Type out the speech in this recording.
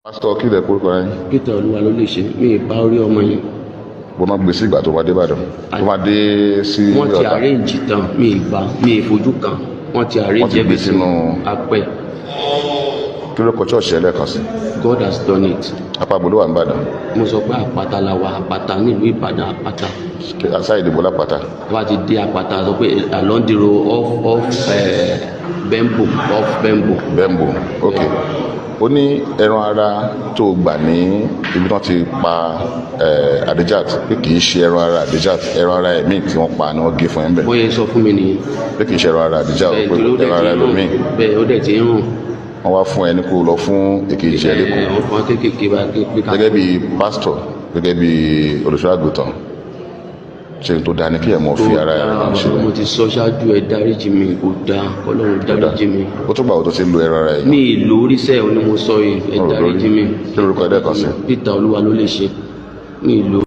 Pásítọ̀, kí lẹ kórúkọ yín? Peter Olúwa ló lè ṣe. Mi ì bá orí ọmọ yẹn. Bó má gbé sí ìgbà tó bá dé Ìbàdàn, tó bá dé sí Wọ́n ti Ọ̀tà. arrange tán. Mi ì bá, mi ì fojú kan. Wọ́n ti arrange Wọ́n ti gbé everything. Apẹ. Kí ló kọ church ẹlẹ́ẹ̀kan sí? God Has Done It. Apá gbọdọ̀ wà nìbàdàn? Mo sọ pé Àpáta la wà, Àpáta nílùú Ìbàdàn, Àpáta. Àṣà ìdìbò lápáta. Wọ́n bá ti dé Àpáta, sọ pé along the road off Bembo, off Bembo. Bembo, ok. Ó ní ẹran ara tó gbà ní ibi tí wọ́n ti pa Adijat, pé kì í ṣe ẹran ara Adijat, ẹran ara ẹ̀mí tí wọ́n pa ni wọ́n gé fún ẹ ń bẹ̀. Bóyá sọ fún mi nìyẹn. Pé kì í ṣe ẹran ara Adijat, Bẹ́ẹ̀, pé torí ó dẹ̀ ẹran ti ara ń rùn. ẹlòmíì. Bẹ́ẹ̀, ó dẹ̀ ti ń rùn. Wọ́n wá fún ẹ ní kó lọ fún èkejì ẹ lẹ́kọ̀ọ́. Ẹ̀ ọkàn kéékèèké bá pé ká. Gẹ́gẹ́ bí pásítọ̀, gẹ́gẹ́ bí olùṣọ́ àgùntàn, ṣe tó dáa ní kí ẹ̀ mọ̀ fi ara ẹ̀ rẹ̀ ṣe? Mo ti sọ ṣáájú, ẹ dáríjì mi, kò dáa. Kọ́lọ́run dáríjì mi. Ó tún gbà wò tó ti lo ẹran ara ẹ̀? Mi ì lórí sẹ́ ò ní mo sọ yìí, ẹ dáríjì mi. Kí lorúkọ ẹ lẹ́ẹ̀kan sí? Peter Olúwa ló lè ṣe. Mi ì lò.